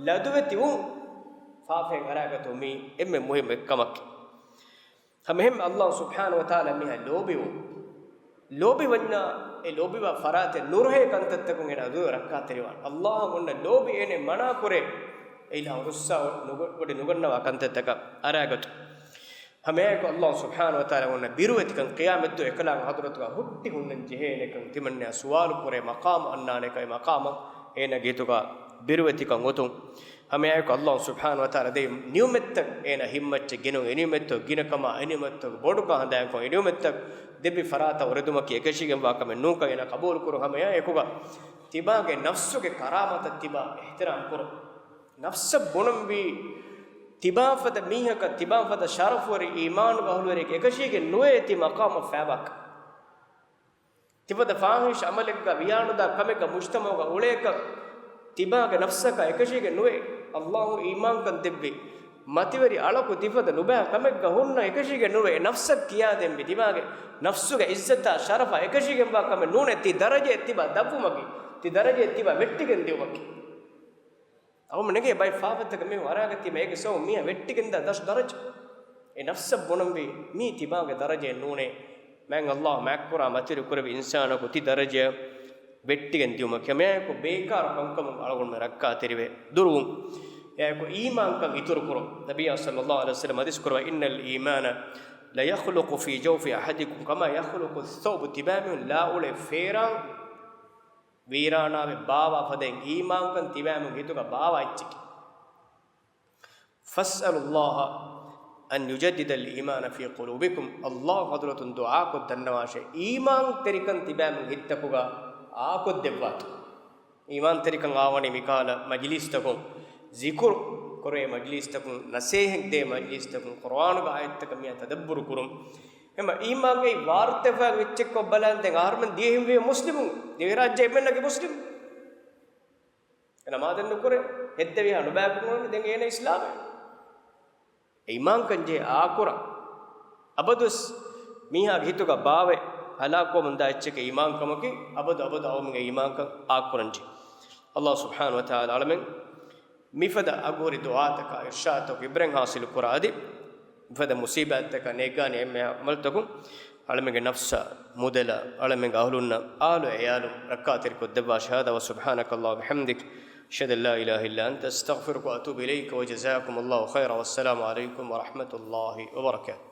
ލަދުވެތި ވުން، ފާފައިން އަރާގަތު މީ އެންމެ މުހިއްމު އެއްކަމަކީ. ހަމައެހެން އައްލާހު ސުބްޙާނަހު ވަތަޢާލާ މީހާ ލޯބިވުން، ލޯބިވަންޏާ އެ ލޯބިވާ ފަރާތެއް ނުރުހޭ ކަންތައްތަކުން އޭނަ ދުވެ ރައްކާތެރިވާން. އައްލާހަށް އޮންނަ ލޯބި އޭނަ މަނާކުރޭ، އެ އިލާހު ރުއްސާ ނުގަ-، ވޮޑި ނުގަންނަވާ ކަންތައްތަކަށް އަރާގަތު. ހަމައެއާއެކު އައްލާހު ސުބްޙާނަހު ވަތަޢާލާ އޮންނަ ބިރުވެތިކަން ޤިޔާމަތްދުވަހު އެކަލާނގެ ޙަޟްރަތުގަ ހުއްޓި ހުންނަން ޖެހޭނެކަން ތިމަންނަޔާ ސުވާލު ކުރޭ މަޤާމު އަންނާނެކަން، އެ މަޤާމަށް އޭނަގެ ހިތުގަ ބިރުވެތިކަން އޮތުން. ހަމައެއާއެކު އައްލާހު ސުބްޙާނަހު ވަތަޢާލާ ދޭ ނިޢުމަތްތައް އޭނަ ހިތްމައްޗަށް ގެނުން، އެ ނިޢުމަތްތައް ގިނަކަމާ، އެ ނިޢުމަތްތައް ބޮޑުކަން ހަނދާންކޮށް، އެ ނިޢުމަތްތައް ދެއްވި ފަރާތަށް އުރެދުމަކީ އެކަށީގެންވާ ކަމެއް ނޫންކަން އޭނަ ޤަބޫލުކުރުން. ހަމައެއާއެކުގަ ތިބާގެ ނަފްސުގެ ކަރާމަތަށް ތިބާ އިޙްތިރާމް ކުރުން. ނަފްސަށް ބުނަންވީ، ތިބާފަދަ މީހަކަށް، ތިބާފަދަ ޝަރަފުވެރި އީމާނުގެ އަހުލުވެރިއެއްގެ އެކަށީގެން ނުވޭ ތި މަޤާމަށް ފައިބާކަށް. ތިފަދަ ފާޙިޝް ޢަމަލެއްގަ ވިޔާނުދާ ކަމެއްގަ މުޖްތަމަޢުގަ އުޅޭކަށް ތިބާގެ ނަފްސަކަށް އެކަށީގެން ނުވޭ. އައްލާހު އީމާންކަން ދެއްވި މަތިވެރި އަޅަކު ތިފަދަ ނުބައި ކަމެއްގަ ހުންނަ އެކަށީގެން ނުވޭ. ނަފްސަށް ކިޔާދެންވީ ތިބާގެ ނަފްސުގެ ޢިއްޒަތާ ޝަރަފާ އެކަށީގެންވާ ކަމެއް ނޫނޭ ތި ދަރަޖައެއް ތިބާ ދަށްވުމަކީ، ތި ދަރަޖައެއް ތިބާ ވެއްޓިގެން ދިއުމަކީ. އަޅުގަނޑުމެން ނެގޭ ބައެއް ފާފަތަކަށް މީހުން އަރާގަތީމަ އޭގެ ސަބަބުން މީހާ ވެއްޓިގެންދާ ދަށު ދަރަޖަ. އެ ނަފްސަށް ބުނަންވީ މީ ތިބާގެ ދަރަޖައެއް ނޫނޭ. މާތް އައްލާހު މާތްކުރާ މަތިވެރި ކުރެއްވި އިންސާނަކު ތި ދަރަޖައަށް ވެއްޓިގެން ދިއުމަކީ. ހަމައެއާއެކު ބޭކާރު ކަންކަމުން އަޅުގަނޑުމެން ރައްކާތެރިވެ ދުރުވުން. އެއާއެކު އީމާންކަން އިތުރުކުރުން. ނަބިއްޔާ ޞައްލައްލާހު ޢަލައިހި ވަސައްލަމަ ޙަދީޘް ކުރައްވާ، إن الإيمان ليخلق في جوف أحدكم كما يخلق الثوب. ތިބާމީހުން ލާ އުޅޭ ފޭރާން ވީރާނާވެ ބާވާ ފަދައިން އީމާންކަން ތިބާމީހުން ހިތުގަ ބާވާ އެއްޗެކޭ. فاسألوا الله أن يجدد الإيمان في قلوبكم. އައްލާހު ޙަޟްރަތުން ދުޢާކޮށް ދަންނަވާށޭ، އީމާންތެރިކަން ތިބާމީހުން ހިތްތަކުގަ އާކޮށްދެއްވާތި. އީމާންތެރިކަން އާވަނީ މިކަހަލަ މަޖިލީސްތަކުން، ޒިކުރު ކުރޭ މަޖިލީސްތަކުން، ނަސޭހަތް ދޭ މަޖިލީސްތަކުން، ޤުރުއާނުގެ އާޔަތްތަކަށް މިއާ ތަދައްބުރު ކުރުން. އެމަ އީމާންގައި ވާރުތެފާ އެއްޗެއްކޮށް ބަލާން ދެން އަހަރުމެން ދިޔަހިންވީ މުސްލިމުން، ދިވެހިރާއްޖެ އެންމެންނަކީ މުސްލިމް. ނަމާދެއް ނުކުރޭ، ހެއްދެވިހާ ނުބައިކުރުން ދެން އޭނަ އިސްލާމެއް. އެ އީމާންކަން ޖެހޭ އާކުރަން. އަބަދުވެސް މީހާގެ ހިތުގަ ބާވެ ހަލާކުވަމުންދާ އެއްޗެކޭ އީމާންކަމަކީ، އަބަދު އަބަދު އައުމުގެ އީމާންކަން އާކުރަންޖެ. އައްލާހު ސުބްޙާނަހު ވަތަޢާލާ އަޅަމެން މިފަދަ އަގުހުރި ދުޢާތަކާ އިރްޝާދުތަކު އިބްރަތް ޙާޞިލު ކުރާ އަދި، މިފަދަ މުޞީބާތްތަކާ ނޭއްގާނެ އެންމެހާ ޢަމަލުތަކުން އަޅަމެންގެ ނަފްސާ، މުދަލާ، އަޅަމެންގެ އަހުލުންނަށް، އާލު އަޔާލުން ރައްކާތެރިކޮށްދެއްވާށި. هذا وسبحانك اللهم وبحمدك، أشهد أن لا إله إلا أنت، أستغفرك وأتوب إليك، وجزاكم الله خيرا، والسلام عليكم ورحمة الله وبركاته.